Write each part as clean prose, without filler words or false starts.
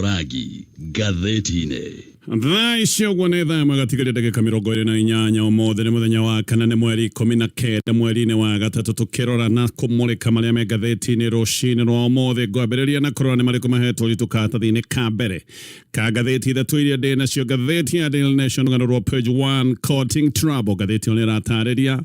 Rangi ngathĩti-inĩ. Thaa ici ũguo nĩ thaa ĩmwe gatigaria ndagĩka 28. Ũmũthĩ nĩ mũthenya wa kana, nĩ mweri 19 mweri-inĩ wa gatatũ, tũkĩrora na kũmũrĩka marĩa me ngathĩti-inĩ rũcinĩ rwa ũmũthĩ. Ngwambĩrĩria na kũrora nĩ marĩkũ mahetwo ũritũ karatathi-inĩ ka mbere ka ngathĩti ithatũ iria ndĩ nacio. Ngathĩti ya Daily Nation, rũgano rwa page 1, Courting Trouble. Ngathĩti ĩyo nĩ ĩratarĩria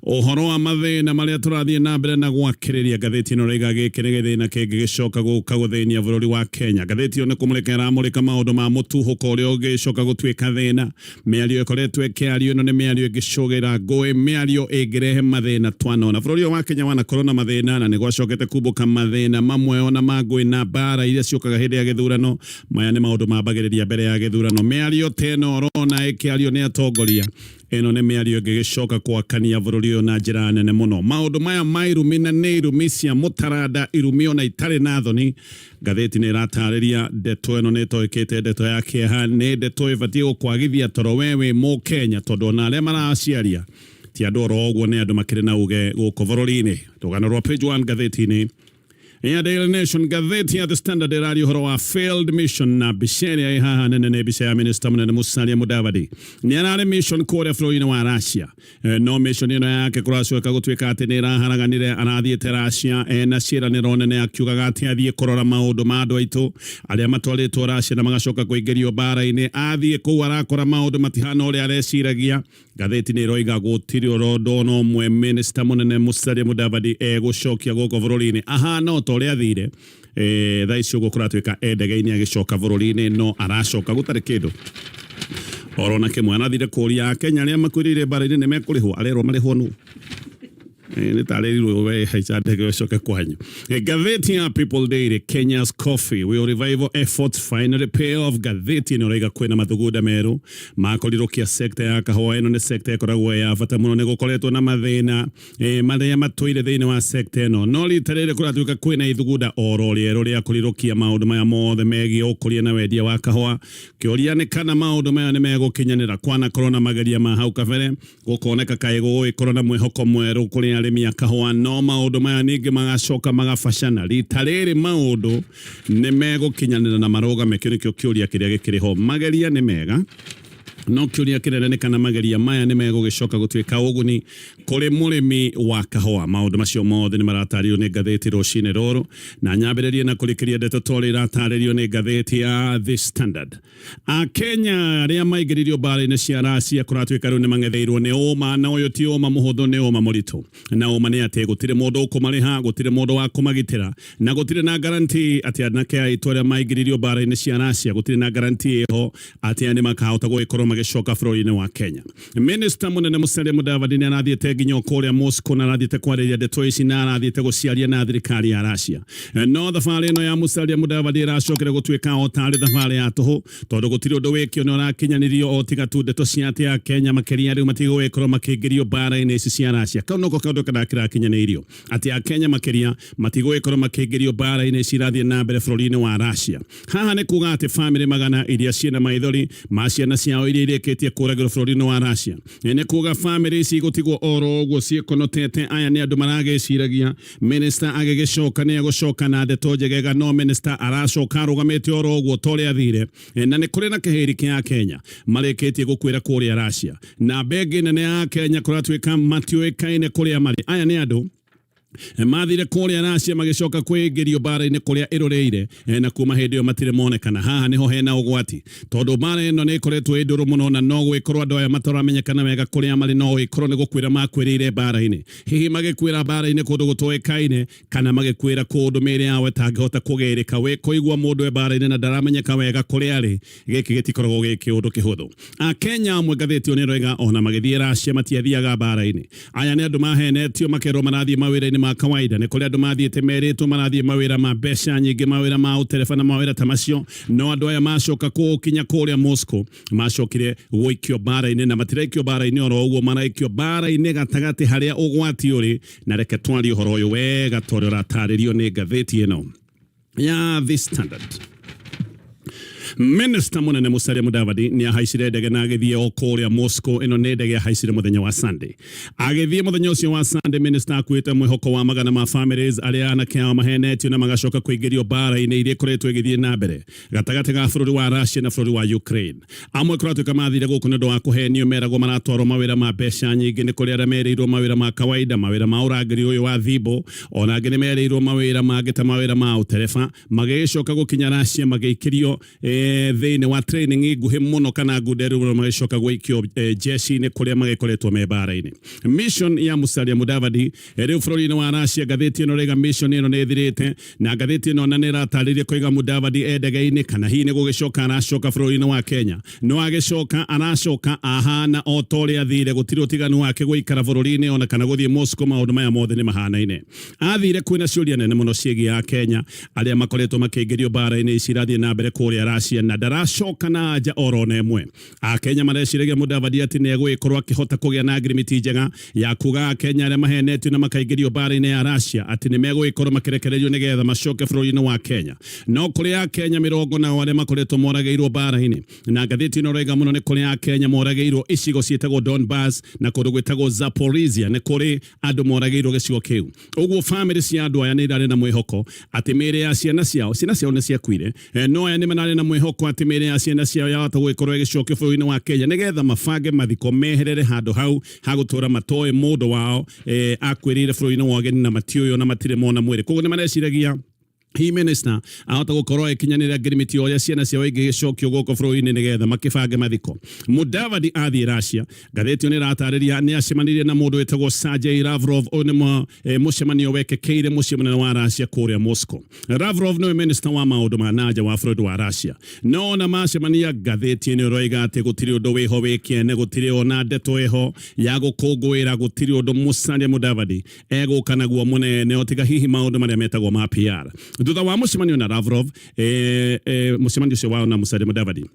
Ũhoro wa mathĩna marĩa tũrathiĩ na mbere na gwakĩrĩria. Ngathĩti ĩno ĩraiga gĩkĩ nĩ gĩthĩna kĩngĩ gĩcoka gũka gũthĩnia bũrũri wa Kenya. Ngathĩti ĩyo nĩ kũmũrĩka ĩramũrĩka maũndũ ma mũtuhũko ũrĩa ũngĩcoka gũtuĩka thĩna. Mĩario ĩkoretwo ĩkĩario, ĩno nĩ mĩario ĩngĩcũgĩra ngũĩ, mĩario ĩngĩrehe mathĩna twanona. Bũrũri ũyũ wa Kenya wanakorwo na mathĩna na nĩ gwacokete kumbũka mathĩna mamwe ona ma ngũĩ na mbara iria ciũkaga hĩndĩ ya gĩthurano. Maya nĩ maũndũ mambagĩrĩria mbere ya gĩthurano. Mĩario ta ĩno ũrona ĩkĩario nĩ atongoria, Ĩno nĩ mĩario ĩngĩgĩcoka gwakania bũrũri ũyũ na njĩra nene mũno. Maũndũ maya ma irumi, na nĩ irumi cia mũtaranda, irumi ona itarĩ na thoni. Ngathĩti nĩ ĩratarĩria ndeto ĩno nĩ ĩtoĩkĩte ndeto ya kĩeha, nĩ ndeto ĩbatiĩ gũkwagithia toro we wĩ Mũkenya, tondũ ona arĩa maraciaria ti andũ oro ũguo, nĩ andũ makĩrĩ na uge gũkũ bũrũri-inĩ. Rũgano rwa page 1 ngathĩti-inĩ ya Daily Nation. Ngathĩti ya The Standard ĩraria ũhoro wa failed mission, na mbica ĩrĩa ĩ haha nene nĩ mbica ya minister mũnene Musalia Mudavadi. Nĩ ararĩ mission kũrĩa bũrũri-inĩ wa Russia. No mission ĩno yake kũracoka gũtuĩka atĩ nĩ ĩraharaganire. Arathiĩte Russia ena ciĩranĩro nene, akiugaga atĩ athiĩ kũrora maũndũ ma andũ aitũ arĩa matwarĩtwo Russia na magacoka kũingĩrio mbara-inĩ. Athiĩ kũu arakora maũndũ matihana ũrĩa areciragia. Ngathĩti nĩ ĩroiga gũtirĩ ũndũ ona ũmwe minista mũnene Musalia Mudavadi egũcokia gũkũ bũrũri-inĩ, ahana o ta ũrĩa athire. Thaa ici ũguo kũratuĩka e ndege-inĩ agĩcoka bũrũri-inĩ, no aracoka gũtarĩ kĩndũ orona kĩmwe. Arathire kũria Akenya arĩa makuĩrĩire mbara-inĩ nĩ mekũrĩhwo, arerwo marĩhwo nũ? Nĩ tarĩrirwo we haica ndege ũcoke kwanyu. Ngathĩti ya People Daily, Kenya's Coffee, will revival efforts finally pay off? Ngathĩti ĩno ĩraiga kwĩna mathugunda merũ makorirũkia sector ya kahũa. Ĩno nĩ sector ĩkoragwo ya bata mũno, nĩ gũkoretwo na mathĩna marĩa matũire thĩinĩ wa sector ĩno, no rita rĩrĩ kũratuĩka kwĩna ithugunda oro rĩerũ rĩa kũrirũkia maũndũ maya mothe megiĩ ũkũria na wendia wa kahũa. Kĩũria nĩ kana maũndũ maya nĩ megũkinyanĩra. Kwanakorwo na mageria ma hau kabere, Gũkoneka kaĩ gũgũgĩkorwo na mwĩhoko mwerũ kũrĩ arĩmi a kahũa, no maũndũ maya ningĩ magacoka magabacana. Rita rĩrĩ maũndũ nĩ megũkinyanĩra na marũgame? Kĩu nĩkĩo kĩũria kĩrĩa gĩkĩrĩ ho. Mageria nĩ mega, no kĩũria kĩnene nĩ kana mageria maya nĩ megũgĩcoka gũtuĩka ũguni kũrĩ mũrĩmi wa kahũa. Maũndũ macio mothe nĩ maratarĩrio nĩ ngathĩti rũcinĩ rũrũ, na nyambĩrĩrie na kũrĩkĩria ndeto ta ũrĩa iratarĩrio nĩ ngathĩti ya The Standard. Akenya arĩa maingĩririo mbara-inĩ cia Russia kũratuĩka rĩu nĩ mang'etheirwo nĩ ũma, na ũyũ ti ũma mũhũthũ, nĩ ũma mũritũ. Na ũma nĩ atĩ gũtirĩ mũndũ ũkũmarĩha, gũtirĩ mũndũ wa kũmagitĩra, na gũtirĩ na guarantee atĩ anake aitũ arĩa maingĩririo mbara-inĩ cia Russia, gũtirĩ na guarantee ĩho atĩ nĩ makahota gũgĩkorwo magĩcoka bũrũri-inĩ wa Kenya. Minister mũnene Musalia Mudavadi nĩ arathiĩte nginya o kũrĩa Moscow na arathiĩte kwarĩria ndeto ici na arathiĩte gũciaria na thirikari ya Russia. No thabarĩ ĩno ya Musalia Mudavadi ĩracokire gũtuĩka o tarĩ thabarĩ ya tũhũ, tondũ gũtirĩ ũndũ wĩkio nĩ ũrakinyanĩrio o tiga tu ndeto cia atĩ Akenya makĩria rĩu matigũgĩkorwo makĩingĩrio mbara-inĩ ici cia Russia. Kau noko kaũndũ karĩa kĩrakinyanĩirio, atĩ Akenya makĩria matigũgĩkorwo makĩingĩrio mbara-inĩ ici irathiĩ na mbere bũrũri-inĩ wa Russia. Haha nĩ kuga atĩ famĩlĩ magana iria ciĩna maithori ma ciana ciao iria irĩkĩtie kũragĩrwo bũrũri-inĩ wa Russia. Nĩ kuga famĩlĩ ici igũtigwo oro ũguo ciĩkonotete. Aya nĩ andũ maragĩciragia minister agĩgĩcoka nĩ egũcoka na ndeto njegega, no minister aracoka arũgamĩte oro ũguo ta ũrĩa athire. Na nĩ kũrĩ na kĩhĩri kĩa Kenya marĩkĩtie gũkuĩra kũrĩa Russia, na bengi nene ya Kenya kũratuĩka matiũĩkaine kũrĩa marĩ. Aya nĩ andũ mathire kũrĩa Russia magĩcoka kwĩingĩrio mbara-inĩ kũrĩa ĩrũrĩire, na kuma hĩndĩ ĩyo matirĩ monekana. Haha nĩho hena ũgwati, tondũ mbara ĩno nĩ ĩkoretwo ĩ ndũrũ mũno, na no gwĩkorwo andũ aya mataramenyekana wega kũrĩa marĩ, no ĩkorwo nĩ gũkuĩra makuĩrĩire mbara-inĩ, hihi magĩkuĩra mbara-inĩ kũndũ gũtoĩkaine, kana magĩkuĩra kũndũ mĩĩrĩ yao ĩtangĩhota kũgĩrĩka. Wĩ kũigua mũndũ e mbara-inĩ na ndaramenyeka wega kũrĩa arĩ, gĩkĩ gĩtikoragwo gĩ kĩũndũ kĩhũthũ. Akenya amwe, ngathĩti ĩyo nĩ ĩroiga, ona magĩthiĩ Russia matiathiaga mbara-inĩ. Aya nĩ andũ mahenetio makerwo marathiĩ mawĩra-inĩ ma kawaida. Nĩ kũrĩ andũ mathiĩte merĩtwo marathiĩ mawĩra ma mbeca nyingĩ, mawĩra ma ũtereba na mawĩra ta macio, no andũ aya macoka gũkinya kũrĩa Moscow macokire gũikio mbara-inĩ, na matiraikio mbara-inĩ oro ũguo, maraikio mbara-inĩ gatagatĩ harĩa ũgwati ũrĩ. Na reke twarie ũhoro ũyũ wega ta ũrĩa ũratarĩrio nĩ ngathĩti ĩno ya The Standard. Minister munene Musalia Mudavadi ni ahaicire ndege na agithie o kuria Moscow. Ino ni ndege ahaicire muthenya wa Sunday. Agithie muthenya ucio wa Sunday, minister akuite mwihoko wa magana ma families aria anake ao mahenetio na magacoka kuingirio mbara-ini iria ikoretwo igithie na mbere gatagati ga bururi wa Russia na bururi wa Ukraine. Amwe kuratuika mathire guku ni undu wa kuhenio, meragwo maratwarwo mawira ma mbeca nyingi. Ni kuri aria merirwo mawira ma kawaida, mawira ma urangiri uyu wa thimbo, ona angĩ nĩ merĩirwo mawĩra mangĩ ta mawĩra ma ũtereba. Magĩgĩcoka gũkinya Russia magĩikĩrio thĩinĩ wa training nguhĩ mũno kana ngunderu mũno, magĩcoka gũikio jeshi-inĩ kũrĩa magĩkoretwo me mbara-inĩ. Mission ya Musalia Mudavadi rĩu bũrũri-inĩ wa Russia, ngathĩti ĩno rĩga mission ĩno nĩ ĩthirĩte, na ngathĩti ĩno ona nĩ ĩratarĩria koiga Mudavadi e ndege-inĩ kana hihi nĩ gũgĩcoka aracoka bũrũri-inĩ wa Kenya. No agĩcoka aracoka ahana o ta ũrĩa athire, gũtirĩ ũtiganu wake gũikara bũrũri-inĩ ona kana gũthiĩ Moscow, maũndũ maya mothe nĩ mahanaine. Athire kwĩna ciũria nene mũno ciĩgiĩ a Kenya arĩa makoretwo makĩingĩrio mbara-inĩ ici irathiĩ na mbere kũrĩa Russia, na ndaracoka na anja oro na ĩmwe. Akenya mareciragia Mudavadi atĩ nĩ egũgĩkorwo akĩhota kũgĩa na ngirimiti njega ya kuga Akenya arĩa mahenetio na makaingĩrio mbara-inĩ ya Russia atĩ nĩ megũgĩkorwo makĩrekererio nĩgetha macoke bũrũri-inĩ wa Kenya. No kũrĩ Akenya mĩrongo nao arĩa makoretwo moragĩirwo mbara-inĩ, na ngathĩti ĩno ĩroiga mũno nĩ kũrĩ Akenya moragĩirwo icigo ciĩtagwo Donbas na kũndũ gwĩtagwo Zaporizhia, nĩ kũrĩ andũ moragĩirwo gĩcigo kĩu. Ũguo famĩlĩ cia andũ aya nĩ irarĩ na mwĩhoko atĩ mĩĩrĩ ya ciana ciao, ciana ciao nĩ ciakuire, no aya nĩ mararĩ na mwĩhoko atĩ mĩĩrĩ ya ciana ciao yahota gũgĩkorwo ĩgĩcokio bũrũri-inĩ wa Kenya nĩgetha mabange mathiko meherere handũ hau hagũtũra matoĩ mũndũ wao akuĩrĩire bũrũri-inĩ wa ũgeni na matiũĩ ona matirĩ mona mwĩrĩ. Koguo nĩ mareciragia hi minister ahota gukorwo akinyanira ngirimiti ũrĩa ciana ciao ingĩgĩcokio gũkũ bũrũri-inĩ nĩgetha makĩbange mathiko. Mudavadi athiĩ Russia, ngathĩti ĩyo nĩ ĩratarĩria nĩ acemanirie na mũndũ wĩtagwo Sergei Lavrov. Ũyũ nĩ mũcemanio wekĩkĩire mũciĩ mũnene wa Russia kũrĩa Moscow. Lavrov nĩwe minister wa maũndũ ma nanja wa bũrũri wa Russia. No ona macemania, ngathĩti ĩno ĩroiga atĩ gũtirĩ ũndũ wĩho wĩ kĩene, gũtirĩ ona ndeto ĩho ya gũkũngũĩra, gũtirĩ ũndũ Musalia Mudavadi egũka naguo mũnene o tiga hihi maũndũ marĩa metagwo ma PR. Thutha wa mũcemanio na Lavrov, mũcemanio ũcio wao na Musalia Mudavadi,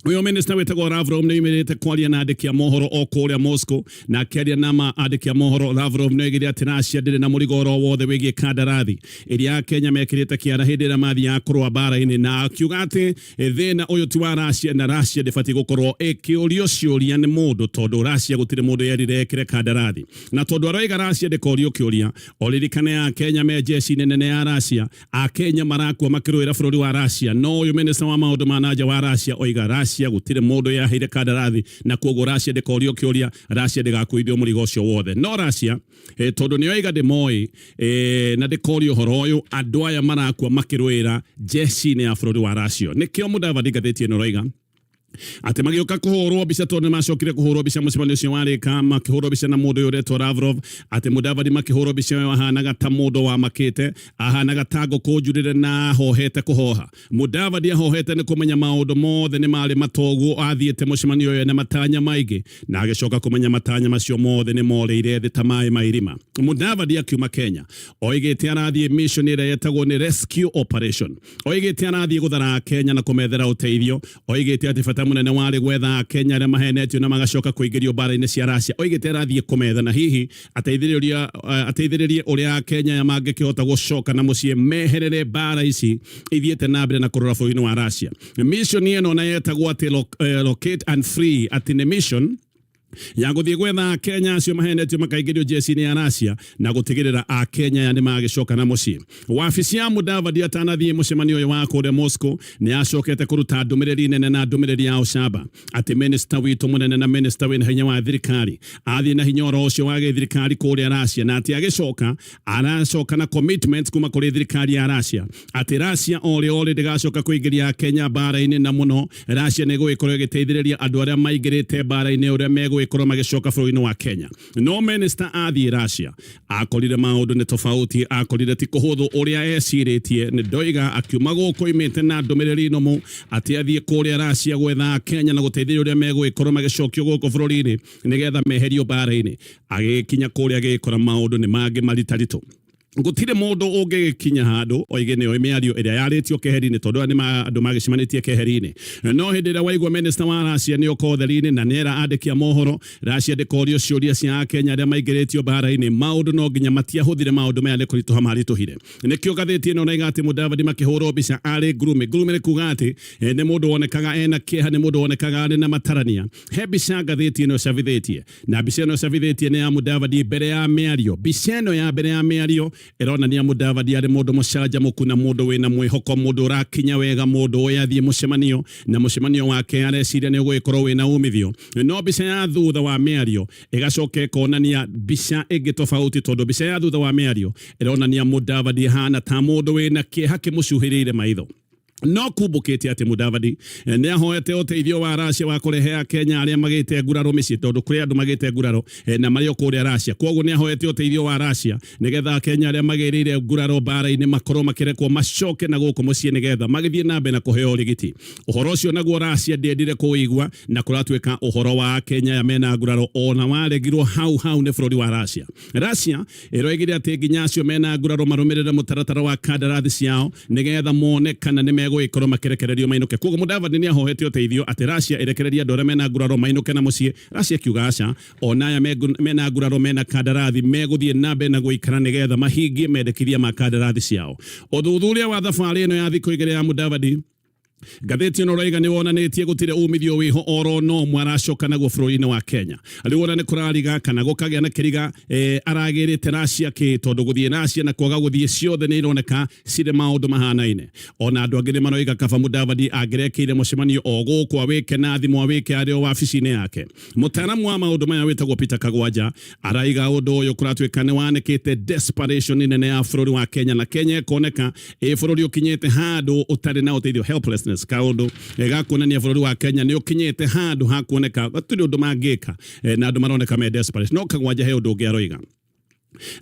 uyu minister wĩtagwo Lavrov nĩ oimĩrĩte kwaria na andĩki a mohoro o kũrĩa Moscow, na akĩaria na andĩki a mohoro, Lavrov nĩ oigire atĩ Russia ndĩrĩ na mũrigo oro wothe wĩgiĩ kandarathi ĩrĩa Kenya mekĩrĩte kĩara hĩndĩ ĩrĩa mathiaga kũrũa mbara-inĩ, na akiuga atĩ thĩna ũyũ ti wa Russia na Russia ndĩbatiĩ gũkorwo ĩkĩũrio ciũria nĩ mũndũ, tondũ Russia gũtirĩ mũndũ yerire ĩkĩre kandarathi. Na tondũ aroiga Russia ndĩkorio kĩũria, oririkane ya Kenya me jeshi-inĩ nene ya Russia, Akenya marakua makĩrũĩra bũrũri wa Russia, no ũyũ minister wa maũndũ ma nanja wa Russia oiga Russia gũtirĩ mũndũ yaheire kandarathi, na koguo Russia ndĩkorio kĩũria, Russia ndĩgakuithio mũrigo ũcio wothe. No Russia tondũ nĩ oiga ndĩmoĩ na ndĩkorio ũhoro ũyũ, andũ aya marakua makĩrũĩra jeshi-inĩ ya bũrũri wa Russia. Nĩkĩo Mudavadi ngathĩti ĩno ĩroiga atĩ magĩũka kũhũrwo mbica, tondũ nĩ macokire kũhũrwo mbica mũcemanio ũcio warĩka, makĩhũrwo mbica na mũndũ ũyũ ũretwo Lavrov, atĩ Mudavadi makĩhũrwo mbica ĩyo ahanaga ta mũndũ wamakĩte, ahanaga ta ngũkũ njurĩre na ahohete kũhoha. Mudavadi ahohete nĩ kũmenya maũndũ mothe nĩ marĩ matoguo athiĩte mũcemanio ũyũ na matanya maingĩ, na agĩcoka kũmenya matanya macio mothe nĩ morĩire thĩ ta maĩ ma irima. Mudavadi akiuma Kenya oigĩte arathiĩ mission ĩrĩa yetagwo nĩ rescue operation, oigĩte arathiĩ gũthara Kenya na kũmethera ũteithio, oigĩte atĩ bata mũnene warĩ gwetha Kenya arĩa mahenetio na magacoka kũingĩrio mbara-inĩ cia Russia. Oigĩte arathiĩ kũmetha na hihi ateithĩrĩrie ũrĩa Kenya mangĩkĩhota gũcoka na mũciĩ meherere mbara ici ithiĩte na mbere na kũrora bũrũri-inĩ wa Russia. Mission ĩno na yetagwo atĩ locate and free, atĩ nĩ mission ya gũthiĩ gwetha Akenya acio mahenetio makaingĩrio jeshi-inĩ ya Russia na gũtigĩrĩra Akenya aya nĩ magĩcoka na mũciĩ. Wabici ya Mudavadi atanathiĩ mũcemanio ũyũ wa kũrĩa Moscow nĩ yacokete kũruta ndũmĩrĩri nene na ndũmĩrĩri ya ũcamba atĩ minister witũ mũnene na minister wĩna hinya wa thirikari athiĩ na hinya oro ũcio wa gĩthirikari kũrĩa Russia, na atĩ agĩcoka aracoka na commitment kuma kũrĩ thirikari ya Russia atĩ Russia orĩ orĩ ndĩgacoka kũingĩria Kenya mbara-inĩ, na mũno Russia nĩ ĩgũgĩkorwo ĩgĩteithĩrĩria andũ arĩa maingĩrĩte mbara-inĩ ũrĩa megũgĩkorwo magĩcoka bũrũri-inĩ wa Kenya. No minister athiĩ Russia akorire maũndũ nĩ tofauti, akorire ti kũhũthũ ũrĩa ecirĩtie. Nĩ ndoiga akiuma gũkũ oimĩte na ndũmĩrĩri nũmũ atĩ athiĩ kũrĩa Russia gwetha Kenya na gũteithĩrĩria ũrĩa megũgĩkorwo magĩcokio gũkũ bũrũri-inĩ nĩgetha meherio mbara-inĩ. Agĩkinya kũrĩa agĩkora maũndũ nĩ mangĩ maritaritũ. Gũtirĩ mũndũ ũngĩgĩkinya handũ oige nĩoĩ mĩario ĩrĩa yarĩtio keheri-inĩ, tondũ aya nĩ andũ magĩcemanĩtie keheri-inĩ. No hĩndĩ ĩrĩa waigua minista wa Russia nĩ oka ũtheri-inĩ na nĩera andĩki a mohoro Russia ndĩkorio ciũria cia Akenya arĩa maingĩrĩtio mbara-inĩ, maũndũ no nginya matiahũthire, maũndũ maya nĩ kũritũha maritũhire. Nĩkĩo ngathĩti ĩno naiga atĩ Mudavadi makĩhũrwo mbica arĩ gloomy. Gloomy nĩ kuga atĩ nĩ mũndũ wonekaga ena kĩeha, nĩ mũndũ wonekaga arĩ na matarania. He mbica ngathĩti ĩno ĩcabithĩtie, na mbica ĩno ĩcabithĩtie nĩ ya Mudavadi mbere ya mĩario. Mbica ĩno ya mbere ya mĩario ĩronania Mudavadi arĩ mũndũ mũcanjamũku na mũndũ wĩna mwĩhoko, mũndũ ũrakinya wega, mũndũ ũĩ athiĩ mũcemanio na mũcemanio wake areciria nĩ ũgũgĩkorwo wĩna umithio. No mbica ya thutha wa mĩario ĩgacoka ĩkonania mbica ĩngĩ tofauti, tondũ mbica ya thutha wa mĩario ĩronania Mudavadi ahana ta mũndũ wĩna kĩeha kĩmũcuhĩrĩire maitho. No kumbũkĩte atĩ Mudavadi nĩ ahoete ũteithio wa Russia wa kũrehe Akenya arĩa magĩte nguraro mĩciĩ, tondũ kũrĩ andũ magĩte nguraro na marĩ o kũrĩa Russia. Kwoguo nĩ ahoete ũteithio wa Russia nĩgetha Akenya arĩa magĩrĩire nguraro mbara-inĩ makorwo makĩrekwo macoke na gũkũ mũciĩ nĩgetha magĩthiĩ na mbere na kũheo ũrigiti. Ũhoro ũcio naguo Russia ndĩendire kũũigua, na kũratuĩka ũhoro wa Akenya aya mena nguraro ona waregirwo hau hau nĩ bũrũri wa Russia. Russia ĩroigire atĩ nginya acio mena nguraro marũmĩrĩre mũtaratara wa kandarathi ciao nĩgetha mone kana nĩ megũgĩkorwo makĩrekererio mainũke. Kwoguo Mudavadi nĩ ahoete ũteithio atĩ Russia ĩrekererie andũ arĩa mena nguraro mainũke na mũciĩ. Russia ĩkiuga aca, ona aya mena nguraro mena kandarathi megũthiĩ na mbere na gũikara nĩgetha mahingie mendekithia ma kandarathi ciao. Ũthuthuria wa thabarĩ ĩno ya thikũ igĩrĩ ya Mudavadi, ngathĩti ĩno ũraiga nĩ wonanĩtie gũtirĩ umithio wĩho oro no ũmwe aracoka naguo bũrũri-inĩ wa Kenya. Rĩu ona nĩ kũrariga kana gũkagĩa na kĩriga aragĩrĩte Russia kĩ, tondũ gũthiĩ Russia na kwaga gũthiĩ ciothe nĩ ironeka cirĩ maũndũ mahanaine. Ona andũ angĩ nĩ maroiga kaba Mudavadi angĩrekĩire mũcemanio o gũkũ awĩke na thimũ, awĩke arĩ o wabici-inĩ yake. Mũtaaramu wa maũndũ maya wĩtagwo Peter Kagwanja araiga ũndũ ũyũ kũratuĩka nĩ wanĩkĩte desperation nene ya bũrũri wa Kenya, na Kenya ĩkoneka ĩ bũrũri ũkinyĩte handũ ũtarĩ na ũteithio, helplessness, kaũndũ ga kuonania bũrũri wa Kenya nĩ ũkinyĩte handũ ha kuoneka gũtirĩ ũndũ mangĩka, na andũ maroneka me desperate. No Kagwanja he ũndũ ũngĩ aroiga.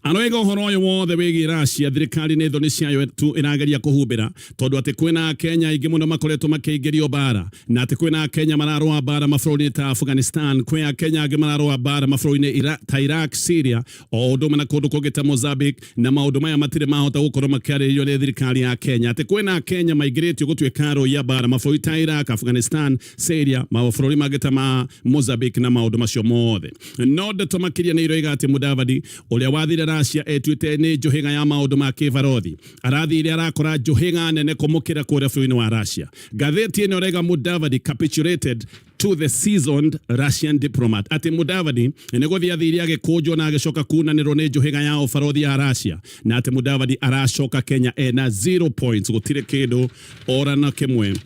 Aroiga ũhoro ũyũ wothe wĩgiĩ Russia, thirikari nĩ thoni ciayo tu ĩrageria kũhumbĩra, tondũ atĩ kwĩna Akenya aingĩ mũno makoretwo makĩingĩrio mbara, na atĩ kwĩna Akenya mararũa mbara mabũrũri-inĩ ta Afghanistan, kwĩ Akenya angĩ mararũa mbara mabũrũri-inĩ ta Iraq, Syria, o ũndũ ũmwe na kũndũ kũngĩ ta Mozambique, na maũndũ maya matirĩ mahota gũkorwo makĩarĩrĩrio nĩ thirikari ya Kenya. Atĩ kwĩna Akenya maingĩrĩtio gũtuĩka arũi a mbara mabũrũri ta Iraq, Afghanistan, Syria, mabũrũri mangĩ ta ma Mozambique na maũndũ macio mothe. No ndeto makĩria nĩ iroiga atĩ Mudavadi ũrĩa wathire Russia etuĩte nĩ njũhĩga ya maũndũ ma kĩbarothi arathire arakora njũhĩga nene kũmũkĩra kũrĩa bũrũri-inĩ wa Russia. Ngathĩti ĩno ĩraiga Mudavadi capitulated to the seasoned Russian diplomat, atĩ Mudavadi nĩ gũthiĩ athire agĩkũnjwo na agĩcoka kunanĩrwo nĩ njũhĩga ya ũbarothi ya Russia, na atĩ Mudavadi aracoka Kenya ena 0 points, gũtirĩ kĩndũ ora na kĩmwe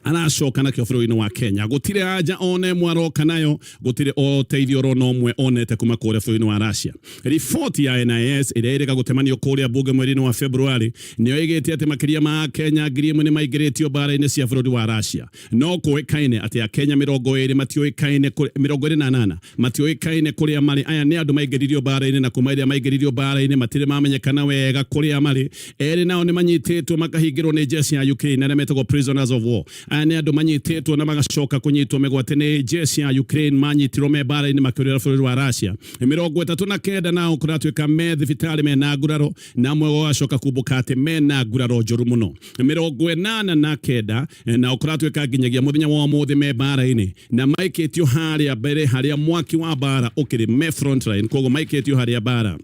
aracoka nakĩo bũrũri-inĩ wa Kenya. Gũtirĩ anja ona ĩmwe aroka nayo, gũtirĩ ũteithio oro na ũmwe onete kuma kũrĩa bũrũri-inĩ wa Russia. Riboti ya NIS ĩrĩa ĩrĩga gũtemanio kũrĩa bunge mweri-inĩ wa February nĩyo ĩgĩte atĩ makĩria ma Akenya 1000 nĩ maingĩrĩtio mbara-inĩ cia bũrũri wa Russia. No kũĩkaine atĩ Akenya 28 matiũĩkaine, 28 matiũĩkaine kũrĩa marĩ. Aya nĩ andũ maingĩririo mbara-inĩ, na kuma ĩrĩa maingĩririo mbara-inĩ matirĩ mamenyekana wega kũrĩa marĩ. Erĩ nao nĩ manyitĩtwo makahingĩrwo nĩ jeshi ya Ukraine, arĩa metagwo prisoners of war. Aya nĩ andũ manyitĩtwo na magacoka kũnyitwo mĩgwate nĩ jeshi ya Ukraine, manyitirwo me mbara-inĩ makĩũrĩra bũrũri wa Russia. 39 nao kũratuĩka me thibitarĩ mena nguraro, na amwe gũgacoka kumbũka atĩ mena nguraro njũru mũno. 89 nao kũratuĩka nginyagia mũthenya wa ũmũthĩ me mbara-inĩ na maikĩtio harĩa mbere harĩa mwaki wa mbara ũkĩrĩ, me front line, koguo maikĩtio harĩa mbara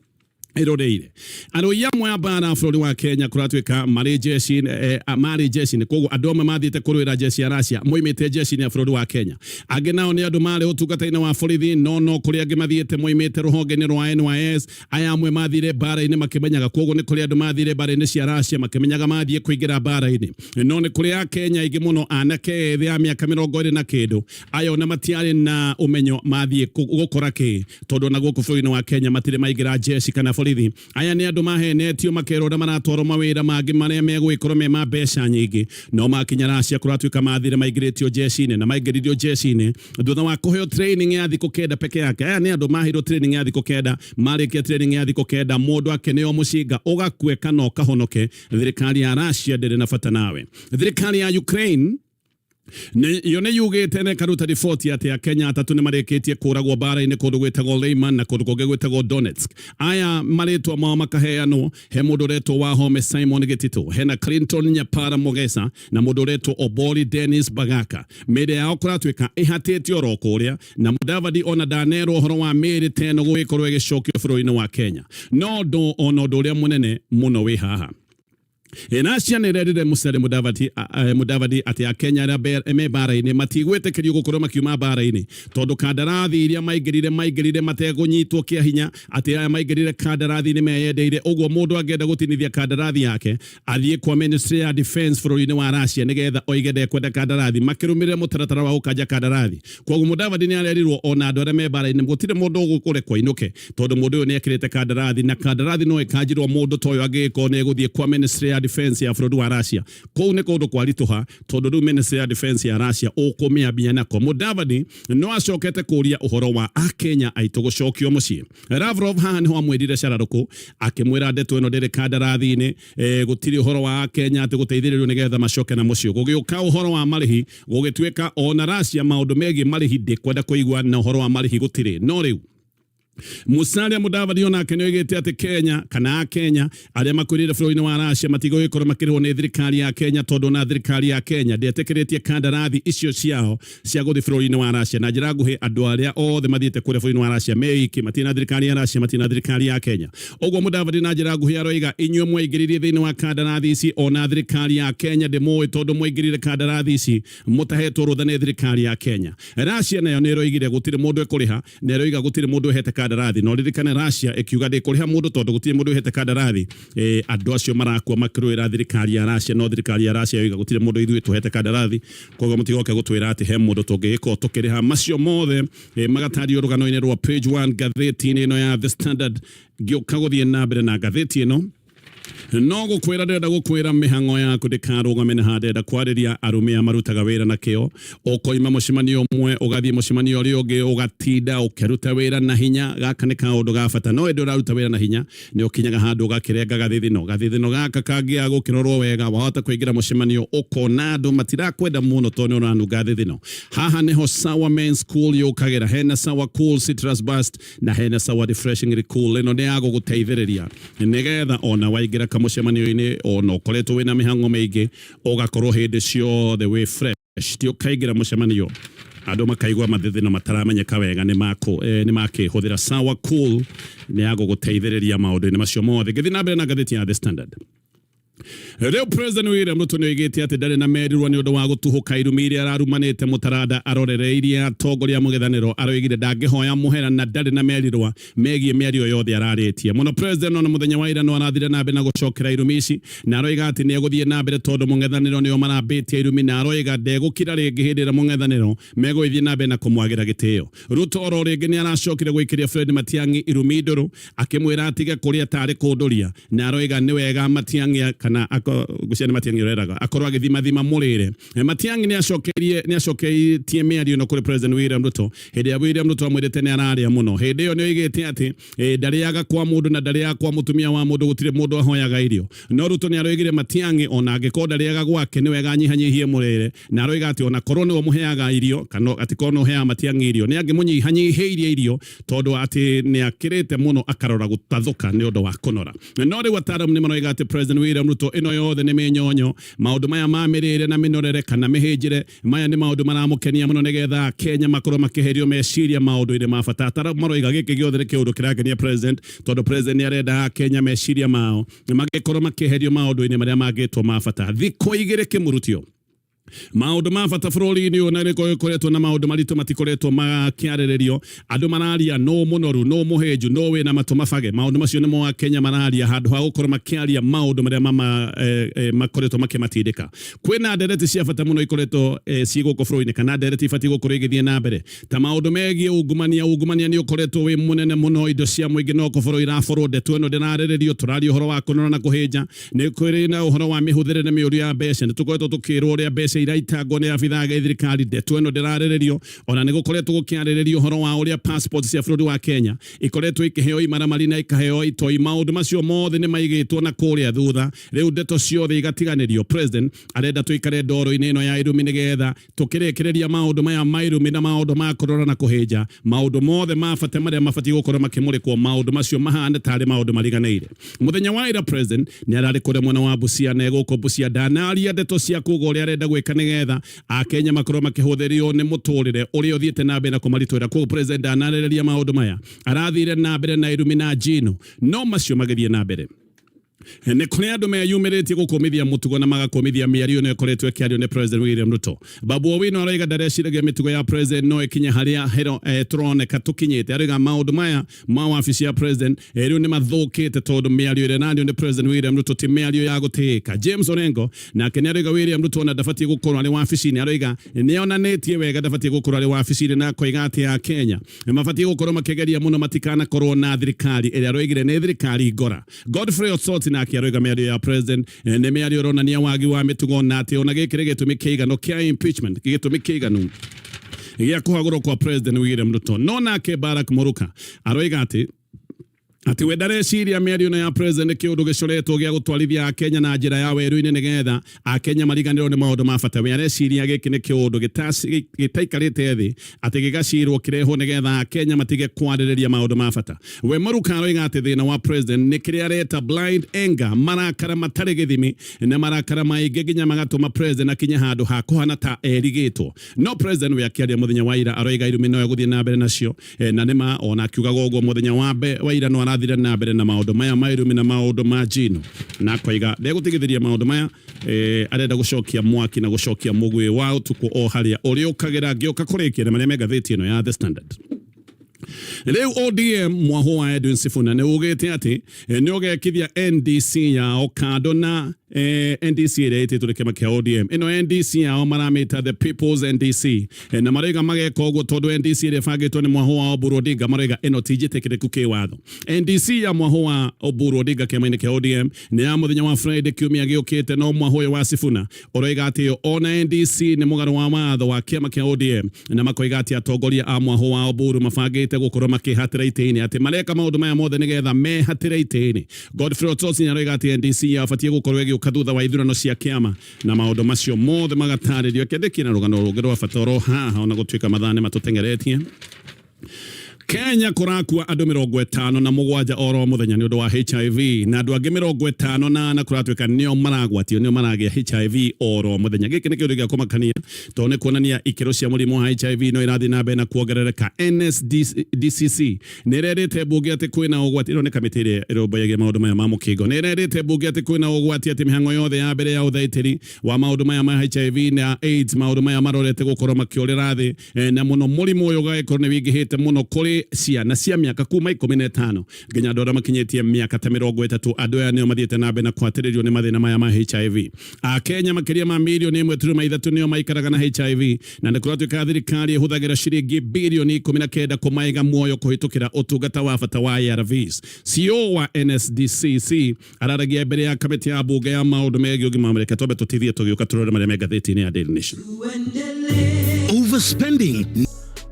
ĩroreire. Arũi amwe a mbara bũrũri wa Kenya kũratuĩka marĩ jeshi, marĩ jeshi-inĩ, koguo andũ amwe mathiĩte kũrũĩra jeshi ya Russia moimĩte jeshi-inĩ ya bũrũri wa Kenya. Angĩ nao nĩ andũ marĩ ũtungata-inĩ wa borithi, no no kũrĩ angĩ mathiĩte moimĩte rũhonge-inĩ rwa NYS. Aya amwe mathire mbara-inĩ makĩmenyaga, koguo nĩ kũrĩ andũ mathire mbara-inĩ cia Russia makĩmenyaga mathiĩ kũingĩra mbara-inĩ. No nĩ kũrĩ Akenya aingĩ mũno, anake ethĩ a mĩaka 20 na kĩndũ, aya ona matiarĩ na ũmenyo mathiĩ gũkora kĩ, tondũ ona gũkũ bũrũri-inĩ wa Kenya matirĩ maingĩra jeshi kana borithi. Aya nĩ andũ mahenetio makerwo ũrĩa maratwarwo mawĩra mangĩ marĩa megũgĩkorwo me ma mbeca nyingĩ, no makinya Russia kũratuĩka mathire maingĩrĩtio jeshi-inĩ, na maingĩririo jeshi-inĩ thutha wa kũheo training ya thikũ 9 peke yake. Aya nĩ andũ maheirwo training ya thikũ 9, marĩkia training ya thikũ 9 mũndũ akeneo mũcinga ũgakue kana ũkahonoke. Thirikari ya Russia ndĩrĩ na bata nawe. Thirikari ya Ukraine Yo nĩ yugĩte na ĩkaruta riboti atĩ Akenya atatũ nĩ marĩkĩtie kũragwo mbara-inĩ kũndũ gwĩtagwo Lyman na kũndũ kũngĩ gwĩtagwo Donetsk. Aya marĩtwa mao makaheanwo, he mũndũ ũretwo Wahome Simon Gĩtitũ, hena Clinton Nyapara Mogesa na mũndũ ũretwo Obori Dennis Bagaka. Mĩĩrĩ yao kũratuĩka ĩhatĩte oro kũrĩa, na Mudavadi ona ndanerwo ũhoro wa mĩĩrĩ ta ĩno gũgĩkorwo ĩgĩcokio bũrũri-inĩ wa Kenya. No ũndũ ona ũndũ ũrĩa mũnene mũno wĩ haha, Russia nĩ ĩrerire Musalia Mudavadi, Mudavadi atĩ Akenya arĩa me mbara-inĩ matigwĩtĩkĩrio gũkorwo makiuma mbara-inĩ tondũ kandarathi iria maingĩrire maingĩrire mategũnyitwo kĩa hinya, atĩ aya maingĩrire kandarathi-inĩ meyendeire. Ũguo mũndũ angĩenda gũtinithia kandarathi yake athiĩ kwa Ministry ya Defense bũrũri-inĩ wa Russia nĩgetha oige ndekwenda kandarathi, makĩrũmĩrĩra mũtaratara wa gũkanja kandarathi. Kwoguo Mudavadi nĩ arerirwo ona andũ arĩa me mbara-inĩ gũtirĩ mũndũ ũgũrekwo ainũke tondũ mũndũ ũyũ nĩ ekĩrĩte kandarathi, na kandarathi no ĩkanjirwo mũndũ ta ũyũ angĩgĩkorwo nĩ egũthiĩ kwa Ministry ya Defense ya bũrũri wa Russia. Kũu nĩ kũndũ kwaritũha tondũ rĩu Ministry ya Defense ya Russia ũkũmĩambia nako. Mudavadi no acokete kũria ũhoro wa Akenya aitũ gũcokio mũciĩ. Lavrov haha nĩho amwĩrire cararũkũ akĩmwĩra ndeto ĩno ndĩrĩ kandarathi-inĩ, gũtirĩ ũhoro wa Akenya atĩ gũteithĩrĩrio nĩgetha macoke na mũciĩ. Gũgĩũka ũhoro wa marĩhi, gũgĩtuĩka ona Russia maũndũ megiĩ marĩhi ndĩkwenda kũigua, na ũhoro wa marĩhi gũtirĩ. No rĩu Musalia Mudavadi onake nĩ oigĩte atĩ Kenya kana Akenya arĩa makuĩrĩire bũrũri-inĩ wa Russia matigũgĩkorwo makĩrĩhwo nĩ thirikari ya Kenya tondũ ona thirikari ya Kenya ndĩetĩkĩrĩtie kandarathi icio ciao cia gũthiĩ bũrũri-inĩ wa Russia. Na njĩra nguhĩ, andũ arĩa othe mathiĩte kũrĩa bũrũri-inĩ wa Russia meiki, matirĩ na thirikari ya Russia, matirĩ na thirikari ya Kenya. Ũguo Mudavadi na njĩra nguhĩ aroiga inyuĩ mwaingĩririe thĩinĩ wa kandarathi ici, ona thirikari ya Kenya ndĩmũĩ tondũ mwaingĩrire kandarathi ici mũtahetwo rũtha nĩ thirikari ya Kenya. Russia nayo nĩ ĩroigire gũtirĩ mũndũ ĩkũrĩha, na ĩroiga gũtirĩ mũndũ ĩhete kandarathi. Na ũririkane Russia ĩkiuga ndĩkũrĩha mũndũ tondũ gũtirĩ mũndũ ĩhete kandarathi. Andũ acio marakua makĩrũĩra thirikari ya Russia, no thirikari ya Russia yoiga gũtirĩ mũndũ ithuĩ tũhete kandarathi, koguo mũtigoke gũtwĩra atĩ he mũndũ tũngĩgĩkorwo tũkĩrĩha. Macio mothe magatario rũgano-inĩ rwa page 1 ngathĩti-inĩ ĩno ya The Standard. Ngĩũka gũthiĩ na mbere na ngathĩti ĩno, no gũkwĩra ndĩrenda gũkwĩra mĩhang'o yaku ndĩkarũgame na handenda kwarĩria arũme aya marutaga wĩra na kĩo. Ũkoima mũcemanio ũmwe ũgathiĩ mũcemanio ũrĩa ũngĩ, ũgatinda ũkĩruta wĩra na hinya. Gaka nĩ kaũndũ ga bata, no ĩndĩ ũraruta wĩra na hinya nĩ ũkinyaga handũ ũgakĩrenga gathithino. Gathithino gaka kangĩaga gũkĩrorwo wega, wahota kũingĩra mũcemanio ũkona andũ matirakwenda mũno tondũ nĩ ũranunga thithino. Haha nĩho Sawa Men's Cool yũkagĩra. Hena Sawa Cool Citrus Burst na hena Sawa Refreshingly Cool. Ĩno nĩ ya gũgũteithĩrĩria nĩgetha ona waingĩra kamũcemanio-inĩ, ona ũkoretwo wĩna mĩhang'o mĩingĩ, ũgakorwo hĩndĩ ciothe wĩ fresh. Ti ũkaingĩra mũcemanio andũ makaigua mathithino mataramenyeka wega nĩ makĩ. Hũthĩra Sawa Cool, nĩ ya gũgũteithĩrĩria maũndũ-inĩ macio mothe. Ngĩthiĩ na mbere na ngathĩti ya The Standard, rĩu President William Ruto nĩ oigĩte atĩ ndarĩ na merirwa nĩ ũndũ wa gũtuhũka irumi iria ararumanĩte mũtaranda arorereirie atongoria mũng'ethanĩro. Aroigire ndangĩhoya mũhera na ndarĩ na merirwa megiĩ mĩario yothe ararĩtie mũno. President ona mũthenya wa ira no arathire na mbere na gũcokera irumi ici, na aroiga atĩ nĩ egũthiĩ na mbere tondũ mũng'ethanĩro nĩo marambĩtie irumi, na aroiga ndegũkira rĩngĩ hĩndĩ ĩrĩa mũng'ethanĩro megũgĩthiĩ na mbere na kũmwagĩra gĩtĩo. Ruto oro rĩngĩ nĩ aracokire gũikĩria Fred Matiang'i irumi ndũrũ akĩmwĩra atige kũrĩa tarĩ kũndũria, na aroiga nĩ wega Matiang'i kana ngwĩciria nĩ Matiang'i ũreraga akorwo agĩthimathima mũrĩre. Matiang'i nĩ acokerie nĩ acoketie mĩario ĩno kũrĩ President William Ruto hĩndĩ ĩrĩa William Ruto amwĩrĩte nĩ ararĩa mũno. Hĩndĩ ĩyo nĩ oigĩte atĩ ndarĩaga kwa mũndũ na ndarĩaga kwa mũtumia wa mũndũ, gũtirĩ mũndũ ahoyaga irio. No Ruto nĩ aroigire Matiang'i ona angĩkorwo ndarĩaga gwake nĩ wega anyihanyihie mũrĩre, na aroiga atĩ ona korwo nĩwe ũmũheaga irio kana atĩ korwo nĩwe ũheaga Matiang'i irio nĩ angĩmũnyihanyihĩirie irio tondũ atĩ nĩ akĩrĩte mũno akarora gũtathũka nĩ ũndũ wa kũnora. No rĩu ataaramu nĩ maroiga atĩ President William Ruto ĩno yothe nĩ mĩnyonyo. Maũndũ maya ma mĩrĩre na mĩnorere kana mĩhĩnjĩre maya nĩ maũndũ maramũkenia mũno nĩgetha Kenya makorwo makĩherio meciria maũndũ-inĩ ma bata. Ataaramu maroiga gĩkĩ gĩothe nĩ kĩũndũ kĩrakenia President tondũ President nĩ arenda Kenya meciria mao magĩkorwo makĩeherio maũndũ-inĩ marĩa mangĩtwo ma bata. Thikũ igĩrĩ kĩmurutio maũndũ ma bata bũrũri-inĩ ũyũ na nĩko gĩkoretwo na maũndũ maritũ matikoretwo makĩarĩrĩrio. Andũ mararia nũ mũnoru, nũ mũhĩnju, nũ wĩna matũ mabage. Maũndũ macio nĩmo Akenya mararia handũ ha gũkorwo makĩaria maũndũ marĩa mama makoretwo makĩmatindĩka. Kwĩna ndereti cia bata mũno ikoretwo ciĩ gũkũ bũrũri-inĩ kana ndereti ibatiĩ gũkorwo igĩthiĩ na mbere ta maũndũ megiĩ ungumania. Ungumania nĩ ũkoretwo wĩ mũnene mũno, indo cia mũingĩ no kũborwo iraborwo, ndeto ĩno ndĩrarĩrĩrio. Tũraria ũhoro wa kũnora na kũhĩnja, nĩ kũrĩ na ũhoro wa mĩhũthĩre na mĩũru ya mbeca, nĩ tũkoretwo tũkĩrwo ũrĩa mbeca iraitangwo nĩ abithaa a thirikari, ndeto ĩno ndĩrarĩrĩrio. Ona nĩ gũkoretwo gũkĩarĩrĩrio ũhoro wa ũrĩa passport cia bũrũri wa Kenya ikoretwo ikĩheo imaramari na ikaheo itoi. Maũndũ macio mothe nĩ maigĩtwo na kũrĩa thutha, rĩu ndeto ciothe igatiganĩrio. President arenda tũikare ndoro-inĩ ĩno ya irumi nĩgetha tũkĩrĩkĩrĩria maũndũ maya ma irumi na maũndũ ma kũrora na kũhĩnja maũndũ mothe ma bata marĩa mabatiĩ gũkorwo makĩmũrĩkwo, maũndũ macio mahane tarĩ maũndũ mariganĩire. Mũthenya wa ira president nĩ ararĩ kũrĩa mwena wa Busia, na gũkũ Busia ndanaria ndeto cia kuga ũrĩa arenda gwĩka nĩgetha Akenya makorwo makĩhũthĩrio nĩ mũtũrĩre ũrĩa ũthiĩte na mbere na kũmaritũhĩra. Koguo president ndanarĩrĩria maũndũ maya, arathire na mbere na irumi na njino, no macio magĩthiĩ na mbere nĩ kũrĩ andũ meyumĩrĩtie gũkũmithia mũtugo na magakũmithia mĩario ĩno ĩkoretwo ĩkĩario nĩ President William Ruto. Babu Owino aroiga ndareciragia mĩtugo ya president no ĩkinye harĩa hero tũroneka tũkinyĩte. Aroiga maũndũ maya ma wabici ya president rĩu nĩ mathũkĩte tondũ mĩario ĩrĩa ĩrario nĩ President William Ruto ti mĩario ya gũtĩĩka. James Orengo nake nĩ aroiga William Ruto ona ndabatiĩ gũkorwo arĩ wabici-inĩ. Aroiga nĩ onanĩtie wega ndabatiĩ gũkorwo arĩ wabici-inĩ, na akoiga atĩ Akenya nĩ mabatiĩ gũkorwo makĩgeria mũno matikanakorwo na thirikari ĩrĩa aroigire nĩ thirikari ngora. Godfrey Osoti nake aroiga mĩario ya president nĩ mĩario ĩronania wagi wa mĩtugo, na atĩ ona gĩkĩ nĩ gĩtũmi kĩiganu kĩa impeachment, gĩtũmi kĩiganu gĩa kũhagũrwo kwa President William Ruto. No nake Barack Muruka aroiga atĩ we ndareciria mĩario ĩno ya president nĩ kĩũndũ gĩcoretwo gĩa gũtwarithia Akenya na njĩra ya werũ-inĩ nĩgetha Akenya mariganĩrwo nĩ maũndũ ma bata. We areciria gĩkĩ nĩ kĩũndũ gĩtaikarĩte thĩ atĩ gĩgacirwo kĩrehwo nĩgetha Akenya matige kwarĩrĩria maũndũ ma bata. We Maruka aroiga atĩ thĩna wa president nĩ kĩrĩa areta blind anger, marakara matarĩ gĩthimi na marakara maingĩ nginya magatũma president akinye handũ ha kũhana ta erigĩtwo. No president we akĩaria mũthenya wa ira aroiga irumi no egũthiĩ na mbere nacio, na nĩma ona akiugaga ũguo mũthenya wa ira no arathire na mbere na maũndũ maya ma irumi na maũndũ ma njino, na akoiga ndegũtigithĩria maũndũ maya, arenda gũcokia mwaki na gũcokia mũgwĩ wa ũtukũ o harĩa ũrĩũkagĩra. Ngĩũka kũrĩkia nĩ marĩa me ngathĩti ĩno ya The Standard. Rĩu ODM mwahũ wa Edwin Sifuna nĩ ugĩte atĩ nĩ ũgekithia NDC yao kando na NDC ĩrĩa ĩtĩtwo nĩ kĩama kĩa ODM. Ĩno NDC yao maramĩta The People's NDC, na marauga mageka ũguo tondũ NDC ĩrĩa ĩbangĩtwo nĩ mwahũ wa Oburu Odinga marauga ĩno ti njĩtĩkĩrĩku kĩwatho. NDC ya mwahũ wa Oburu Odinga kĩama-inĩ kĩa ODM nĩ ya mũthenya wa Friday kiumia gĩũkĩte, no mwahũ ũyũ wa Sifuna ũroiga atĩ ona NDC nĩ mũgarũ wa watho wa kĩama kĩa ODM, na makoiga atĩ atongoria a mwahũ wa Oburu mabangĩte gũkorwo makĩhatĩra itĩ-inĩ, atĩ mareka maũndũ maya mothe nĩgetha mehatĩre itĩ-inĩ. Godfrey Otosi aroiga atĩ NDC yabatiĩ gũkorwo ĩgĩũka thutha wa ithurano cia kĩama na maũndũ macio mothe magatarĩrio. Kĩandĩki na rũgano rũngĩ rwa bata oro haha, ona gũtuĩka mathaa nĩ matũteng'eretie. Kenya kũrakua andũ 57 oro mũthenya nĩ ũndũ wa HIV, na andũ angĩ 54 kũratuĩka nĩo maragwatio, nĩo maragĩa HIV oro mũthenya. Gĩkĩ nĩ kĩũndũ gĩa kũmakania tondũ nĩ kuonania ikĩro cia mũrimũ wa HIV no irathiĩ na mbere na kuongerereka. NSDCC nĩ ĩrerĩte mbunge atĩ kwĩna ũgwati, ĩno nĩ kamĩtĩ ĩrĩa ĩrũmbũyagia maũndũ maya ma mũkingo, nĩ ĩrerĩte mbunge atĩ kwĩna ũgwati atĩ mĩhang'o yothe ya mbere ya ũthaitĩri wa maũndũ maya ma HIV na AIDS, maũndũ maya marorete gũkorwo makĩũrĩra thĩ, na mũno mũrimũ ũyũ ũgagĩkorwo nĩ wĩingĩhĩte mũno kũrĩ ciana cia mĩaka kuma 15 nginya andũ arĩa makinyĩtie mĩaka ta 30. Andũ aya nĩo mathiĩte na mbere na kũhatĩrĩrio nĩ mathĩna maya ma HIV. Akenya makĩria ma mirioni 1.3 nĩo maikaraga na HIV, na nĩ kũratuĩka thirikari ĩhũthagĩra ciringi birioni 19 kũmaiga muoyo kũhĩtũkĩra ũtungata wa bata wa ARVs. CEO wa NSDCC araragia mbere ya kamĩtĩ ya mbunge ya maũndũ megiĩ ũgima wa mwĩrĩ. Twambe tũtithie, tũgĩũka tũrore marĩa me ngathĩti-inĩ ya Daily Nation. Overspending.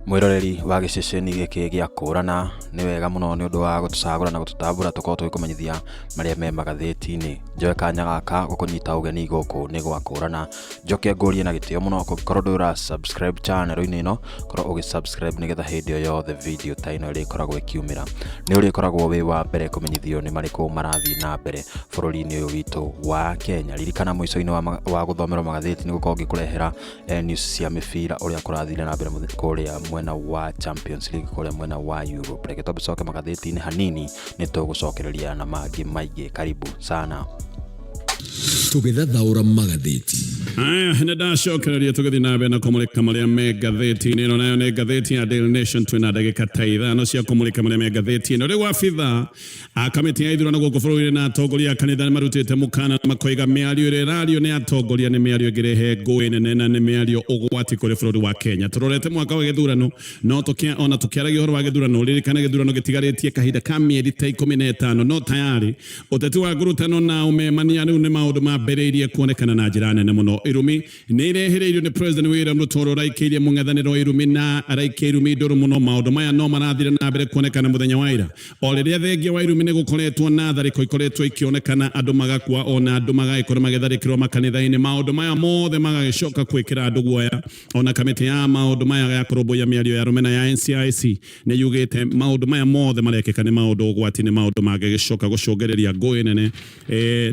Mwĩroreri wa gĩceceni gĩkĩ gĩa Kũrana, nĩ wega mũno nĩ ũndũ wa gũtũcagũra na gũtũtambũra tũkorwo tũgĩkũmenyithia marĩa me magathĩti-inĩ. Njoe kanya gaka gũkũnyita ũgeni gũkũ nĩ gwa Kũrana, njoke ngũrie na gĩtĩo mũno, kũngĩkorwo ndũrĩ ũra subscribe channel-inĩ ĩno, korwo ũgĩ subscribe nĩgetha hĩndĩ o yothe video ta ĩno ĩrĩkoragwo ĩkiumĩra nĩ ũrĩkoragwo wĩ wa mbere kũmenyithio nĩ marĩkũ marathiĩ na mbere bũrũri-inĩ ũyũ witũ wa Kenya. Ririkana mũico-inĩ wa gũthomerwo magathĩti nĩ gũkorwo ngĩkũrehera news cia mĩbira ũrĩa kũrathire na mbere kũrĩa mwena wa Champions League, kũrĩa mwena wa Europe. Reke twambe tũcoke magathĩti-inĩ hanini, nĩ tũgũcokereria na mangĩ maingĩ. Karibu sana. Tũgĩthathaũra magathĩti. Aya, nĩ ndacokereria tũgĩthiĩ na mbere na kũmũrĩka marĩa me ngathĩti-inĩ ĩno, nayo nĩ ngathĩti ya Daily Nation. Twĩna ndagĩka ta 5 cia kũmũrĩka marĩa me ngathĩti ĩno. Rĩu abitha a kamĩtĩ ya ithurano gũkũ bũrũri-inĩ na atongoria a kanitha nĩ marutĩte mũkana na makoiga mĩario ĩrĩa ĩrario nĩ atongoria nĩ mĩario ĩngĩrehe ngũĩ nene na nĩ mĩario ũgwati kũrĩ bũrũri wa Kenya. Tũrorete mwaka wa gĩthurano, no ona tũkĩaragia ũhoro wa gĩthurano, ririkana gĩthurano gĩtigarĩtie kahinda ka mĩeri ta 15, no tayari ũteti wa ngurutano na ũmemania rĩu nĩ maũndũ mambĩrĩirie kuonekana na njĩra nene mũno. Irumi nĩ irehereirio nĩ President William Ruto ũrĩa ũraikĩirie mũng'ethanĩro irumi na araikia irumi ndũrũ mũno. Maũndũ maya no marathire na mbere kuonekana mũthenya wa ira, o rĩrĩa thengia wa irumi nĩ gũkoretwo na tharĩko ikoretwo ikĩonekana, andũ magakua ona andũ magagĩkorwo magĩtharĩkĩrwo makanitha-inĩ. Maũndũ maya mothe magagĩcoka gwĩkĩra andũ guoya. Ona kamĩtĩ ya maũndũ maya ya kũrũmbũiya mĩario ya rũmena ya NCIC nĩ yugĩte maũndũ maya mothe marekĩka nĩ maũndũ ũgwati, nĩ maũndũ mangĩgĩcoka gũcũngĩrĩria ngũĩ nene.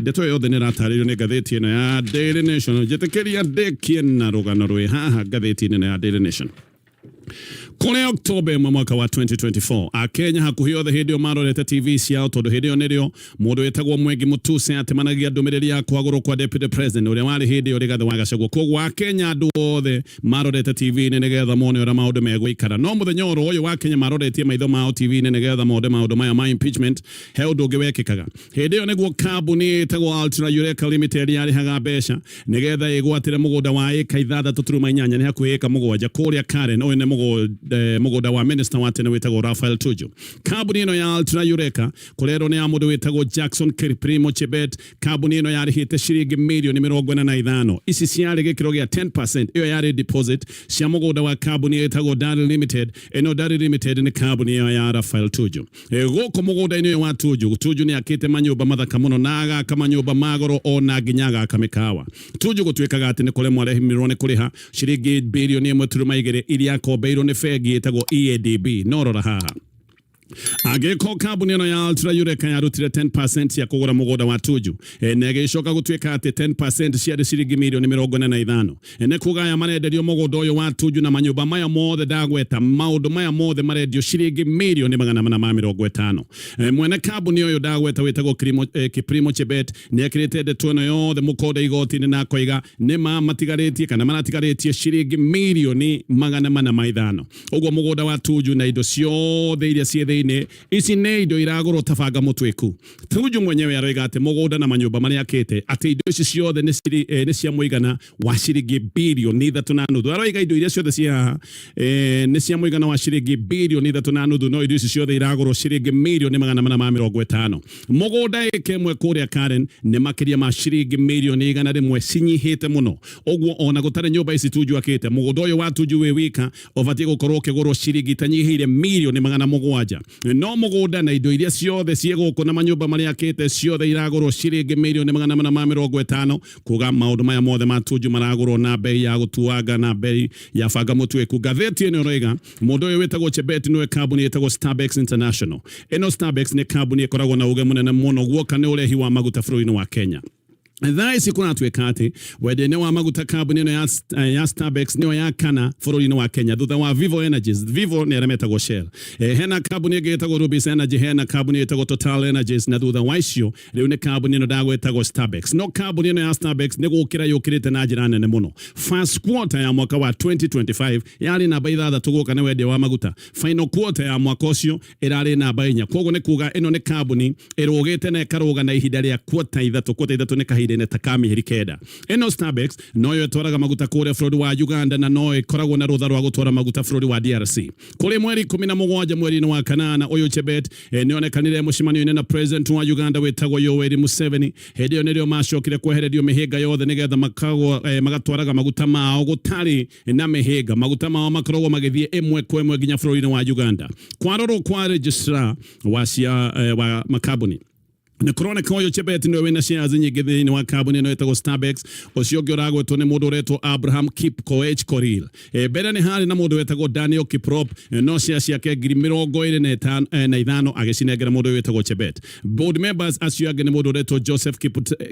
Ndeto ĩyo yothe nĩ ĩratarĩrio nĩ ngathĩti ĩno ya Daily Nation. Njĩtĩkĩria ndĩkie na rũgano rwĩ haha ngathĩti-inĩ ĩno ya Daily Nation. Kũrĩ Oktoba 1 mwaka wa 2024, Akenya hakuhĩ othe hĩndĩ ĩyo marorete TV ciao, tondũ hĩndĩ ĩyo nĩrĩo mũndũ wĩtagwo Mwengi Mutuse atemanagia ndũmĩrĩri ya kwagũrwo kwa Deputy President ũrĩa warĩ hĩndĩ ĩyo Rigathĩ wa Gachagua. Koguo Akenya andũ othe marorete TV-inĩ nĩgetha mone ũrĩa maũndũ megũikara. No mũthenya oro ũyũ wa Kenya maroretie maitho mao TV-inĩ nĩgetha mone maũndũ maya ma impeachment, he ũndũ ũngĩ wekĩkaga. Hĩndĩ ĩyo nĩguo kambuni ĩtagwo Ultra Eureka Limited yarĩhaga mbeca nĩgetha ĩgwatĩre mũgũnda wa ĩka 6.8, nĩ hakuhĩ ĩka 7, kũrĩa Karen. Ũyũ nĩ mũgũnda wa minister wa tene wĩtagwo Raphael Tuju. Kambuni ĩno ya Ultra Eureka kũrerwo nĩ ya mũndũ wĩtagwo Jackson Kiprimo Chebet. Kambuni ĩno yarĩhĩte ciringi mirioni 45. Ici ciarĩ gĩkĩro gĩa 10%, ĩyo yarĩ deposit cia mũgũnda wa kambuni ĩtagwo Dari Limited. Ĩno Dari Limited nĩ kambuni ĩyo ya Raphael Tuju. Gũkũ mũgũnda-inĩ ũyũ wa Tuju, Tuju nĩ akĩte manyũmba mathaka mũno na agaka manyũmba ma goro ona nginya agaka mĩkawa. Tuju gũtuĩkaga atĩ nĩ kũremwo aremirwo nĩ kũrĩha ciringi birioni 1.2 iria akombeirwo nĩ bengi ĩtagwo EADB. No rora haha, angĩkorwo kambuni ĩno ya Ultra Eureka yarutire 10% cia kũgũra mũgũnda wa Tuju, na ĩgĩcoka gũtuĩka atĩ 10% ciarĩ ciringi mirioni 45, nĩ kuga aya marenderio mũgũnda ũyũ wa Tuju na manyũmba maya mothe ndagweta, maũndũ maya mothe marendio ciringi mirioni 450. Mwene kambuni ũyũ ndagweta wĩtagwo Kiprimo Chebet nĩ ekĩrĩte ndeto ĩno yothe mũkonde igoti-inĩ na akoiga nĩ ma matigarĩtie kana maratigarĩtie ciringi mirioni 405. Ũguo mũgũnda wa Tuju na indo ciothe iria ciĩ thĩinĩ, ici nĩ indo iragũrwo ta banga mũtwĩku. Tuju mwenyewe aroiga atĩ mũgũnda na manyũmba marĩa akĩte, atĩ indo ici ciothe nĩ cia mũigana wa ciringi birioni 3.5. Aroiga indo iria ciothe ciĩ haha nĩ cia mũigana wa ciringi birioni 3.5, no indo ici ciothe iragũrwo ciringi mirioni 450. Mũgũnda ĩka 1 kũrĩa Karen nĩ makĩria ma ciringi mirioni 100 cinyihĩte mũno. Ũguo ona gũtarĩ nyũmba ici Tuju akĩte, mũgũnda ũyũ wa Tuju wĩ wika ũbatiĩ gũkorwo ũkĩgũrwo ciringi itanyihĩire mirioni 700. No mũgũnda na indo iria ciothe ciĩ gũkũ na manyũmba marĩa akĩte ciothe iragũrwo ciringi mirioni 450. Kuga maũndũ maya mothe ma Tuju maragũrwo na bei ya gũtuanga na bei ya banga mũtuĩku. Ngathĩti ĩno ĩroiga mũndũ ũyũ wĩtagwo Chebet nĩwe kambuni ĩtagwo Starbex International. Ĩno Starbex nĩ kambuni ĩkoragwo na uge mũnene mũno guoka nĩ ũrehi wa maguta bũrũri-inĩ wa Kenya. Thaa ici kũratuĩka atĩ wendia-inĩ wa maguta kambuni ĩno ya Starbex nĩyo ya kana bũrũri-inĩ wa Kenya thutha wa Vivo Energies. Vivo nĩ arĩa metagwo Shell. Hena kambuni ĩngĩ ĩtagwo Rubis Energy, hena kambuni ĩtagwo Total Energies, na thutha wa icio rĩu nĩ kambuni ĩno ndagwetagwo Starbex. No kambuni ĩno ya Starbex nĩ gũkĩra yũkĩrĩte na njĩra nene mũno. First quarter ya mwaka wa 2025 yarĩ namba 6 gũka nĩ wendia wa maguta. Final quarter ya mwaka ũcio ĩrarĩ namba 4. Koguo nĩ kuga ĩno nĩ kambuni ĩrũgĩte na ĩkarũga na ihinda rĩa quarter 3. Quarter 3 nĩ kahinda-inĩ ta ka mĩeri 9. Ĩno Starbex noyo ĩtwaraga maguta kũrĩa bũrũri wa Uganda na no ĩkoragwo na rũtha rwa gũtwara maguta bũrũri wa DRC. Kũrĩ mweri 17 mweri-inĩ wa kanana, ũyũ Chebet nĩonekanire mũcemanio-inĩ na president wa Uganda wĩtagwo Yoweri Museveni. Hĩndĩ ĩyo nĩrĩo macokire kwehererio mĩhĩnga yothe nĩgetha magatwaraga maguta mao gũtarĩ na mĩhĩnga. Maguta mao makoragwo magĩthiĩ ĩmwe kwa ĩmwe nginya bũrũri-inĩ wa Uganda. Kwarorwo kwa registrar wa cia wa makambuni, nĩ kũroneka ũyũ Chebet nĩwe wĩna shares nyingĩ thĩinĩ wa kambuni ĩno ĩtagwo Starbex. Ũcio ũngĩ ũragwetwo nĩ mũndũ ũretwo Abraham Kip Koech Korir. Mbere nĩ harĩ na mũndũ wetagwo Daniel Kiprop, no shares ciake 25,000 agĩcinengera mũndũ ũyũ wĩtagwo Chebet. Board members acio angĩ nĩ mũndũ ũretwo Joseph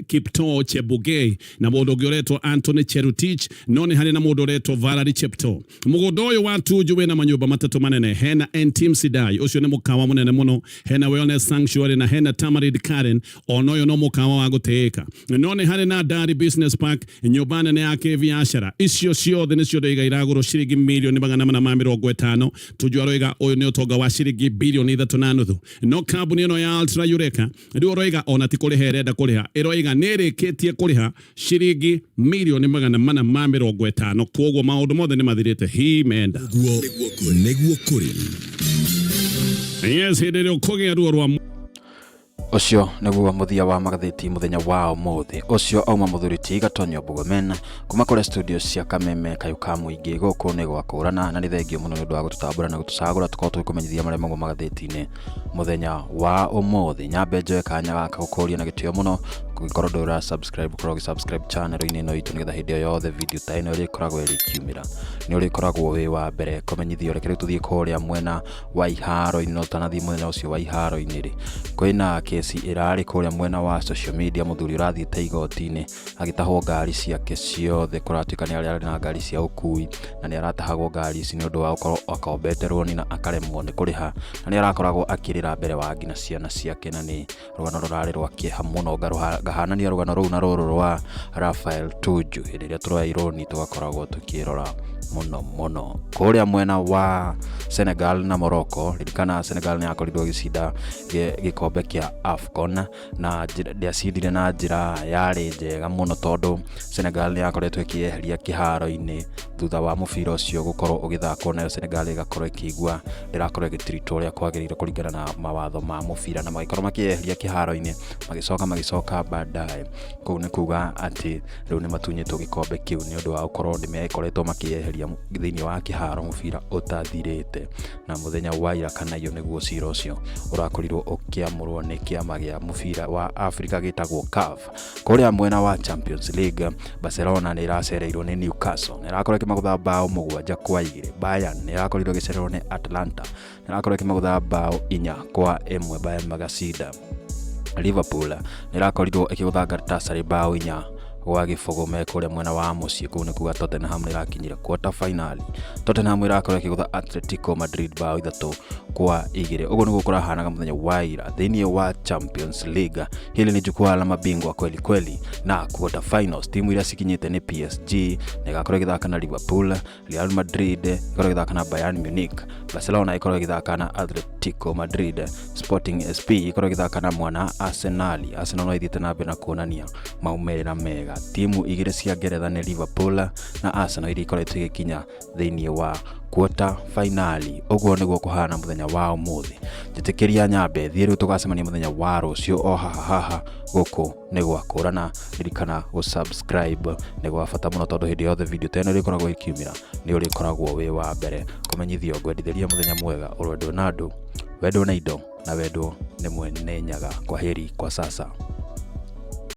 Kiptoo Chebugei na mũndũ ũngĩ ũretwo Anthony Cherutich, no nĩ harĩ na mũndũ ũretwo Valerie Cheptoo. Mũgũnda ũyũ wa Tuju wĩna manyũmba matatũ manene. Hena Entim Sidai, ũcio nĩ mũkawa mũnene mũno, hena Wellness Sanctuary na hena Tamarind Karen, ona ũyũ no mũkawa wa gũtĩĩka. No nĩ harĩ na Dari Business Park, nyũmba nene ya kĩbiacara. Icio ciothe nĩcio ndoiga iragũrwo ciringi mirioni 450. Tuju aroiga ũyũ nĩ ũtonga wa ciringi birioni 3.5. No kambuni ĩno ya Ultra Eureka rĩu ũroiga ona ti kũrĩha ĩrenda kũrĩha, ĩroiga nĩ ĩrĩkĩtie kũrĩha ciringi mirioni 450. Koguo maũndũ mothe nĩ mathirĩte hi menda. Nĩguo kũrĩ. Yes, hĩndĩ ĩrĩa ũkũgĩa ruo rwa Ũcio nĩguo mũthia wa magathĩti mũthenya wa ũmũthĩ. Ũcio auma mũthuri ti Gatonyo Mbugomen kuma kũrĩa studio cia Kameme Kayũ ka Mũingĩ. Gũkũ nĩ gwa kũrana na nĩ thengio mũno nĩ ũndũ wa gũtũtambũra na gũtũcagũra tũkorwo tũgĩkũmenyithia marĩa mauma magathĩti-inĩ mũthenya wa ũmũthĩ. Nyambe njoe kanya gaka gũkũria na gĩtĩo mũno, kũngĩkorwo ndũrĩ ũra subscribe, ũkorwo ũgĩ subscribe channel-inĩ ĩno itũ, nĩgetha hĩndĩ o yothe video ta ĩno ĩrĩkoragwo ĩrĩkiumĩra nĩ ũrĩkoragwo wĩ wa mbere kũmenyithio. Reke rĩu tũthiĩ kũrĩa mwena wa iharo-inĩ, no tũtanathiĩ mũthenya ũcio wa iharo-inĩ rĩ, kwĩna kesi ĩrarĩ kũrĩa mwena wa social media, mũthuri ũrathiĩte igoti-inĩ agĩtahwo ngari ciake ciothe. Kũratuĩka nĩ arĩa arĩ na ngari cia ũkui na nĩ aratahagwo ngari ici nĩ ũndũ wa gũkorwo akombete rũni na akaremwo nĩ kũrĩha, na nĩ arakoragwo akĩrĩra mbere wa nginya ciana ciake, na nĩ rũgano rũrarĩ rwa kĩeha mũno. Ngahanania rũgano rũu na rũrũ rwa Raphael Tuju, hĩndĩ ĩrĩa tũroya irũni tũgakoragwo tũkĩrora mũno mũno. Kũrĩa mwena wa Senegal na Morocco, ririkana Senegal nĩ yakorirwo ĩgĩcinda gĩkombe kĩa AFCON na ndĩacindire na njĩra yarĩ njega mũno, tondũ Senegal nĩ yakoretwo ĩkĩeheria kĩharo-inĩ thutha wa mũbira ũcio gũkorwo ũgĩthakwo, nayo Senegal ĩgakorwo ĩkĩigua ndĩrakorwo ĩgĩtiritwo ũrĩa kwagĩrĩire kũringana na mawatho ma mũbira, na magĩkorwo makĩeheria kĩharo-inĩ, magĩcoka magĩcoka baadaye. Kũu nĩ kuga atĩ rĩu nĩ matunyĩtwo gĩkombe kĩu nĩ ũndũ wa gũkorwo nĩ mekoretwo makĩeheria thĩinĩ wa kĩharo mũbira ũtathirĩte. Na mũthenya wa ira kana iyo nĩguo cira ũcio ũrakorirwo ũkĩamũrwo nĩ kĩama gĩa mũbira wa Afrika gĩtagwo CAF. Kũrĩa mwena wa Champions League, Barcelona nĩ ĩracereirwo nĩ Newcastle, nĩ ĩrakorwo ĩkĩmagũtha bao 7-2. Bayern nĩ ĩrakorirwo ĩgĩcererwo nĩ Atlanta, nĩ ĩrakorwo ĩkĩmagũtha bao 4-1, Bayern magacinda. Liverpool nĩ ĩrakorirwo ĩkĩgũtha Galatasaray bao 4-0 me kũrĩa mwena wa mũciĩ. Kũu nĩ kuga Tottenham nĩ ĩrakinyire quarter final. Tottenham ĩrakorwo ĩkĩgũtha Atletico Madrid bao 3-2. Ũguo nĩguo kũrahanaga mũthenya wa ira thĩinĩ wa Champions League. Hili ni jukwaa la mabingwa kweli kweli, na quarter finals timu iria cikinyĩte nĩ PSG na ĩgakorwo ĩgĩthaka na Liverpool, Real Madrid ĩkorwo ĩgĩthaka na Bayern Munich, Barcelona ĩkorwo ĩgĩthaka na Atletico Madrid, Sporting SP ĩkorwo ĩgĩthaka na mwana Arsenal. Arsenal no ĩthiĩte na mbere na kuonania maumĩrĩra mega. Timu igĩrĩ cia Ngeretha nĩ Liverpool na Arsenal iria ikoretwo igĩkinya thĩinĩ wa quarter final. Ũguo nĩguo kũhana mũthenya wa ũmũthĩ. Njĩtĩkĩria nyambe thiĩ rĩu, tũgacemania mũthenya wa rũciũ o haha haha gũkũ nĩ gwa kũrana. Ririkana gũ subscribe, nĩ gwa bata mũno, tondũ hĩndĩ yothe video ta ĩno ĩrĩkoragwo ĩkiumĩra nĩ ũrĩkoragwo wĩ wa mbere kũmenyithio. Ngwendithĩria mũthenya mwega, ũrwendwo na andũ, wendwo na indo, na wendwo nĩ mwene Nyaga. Kwaheri kwa sasa.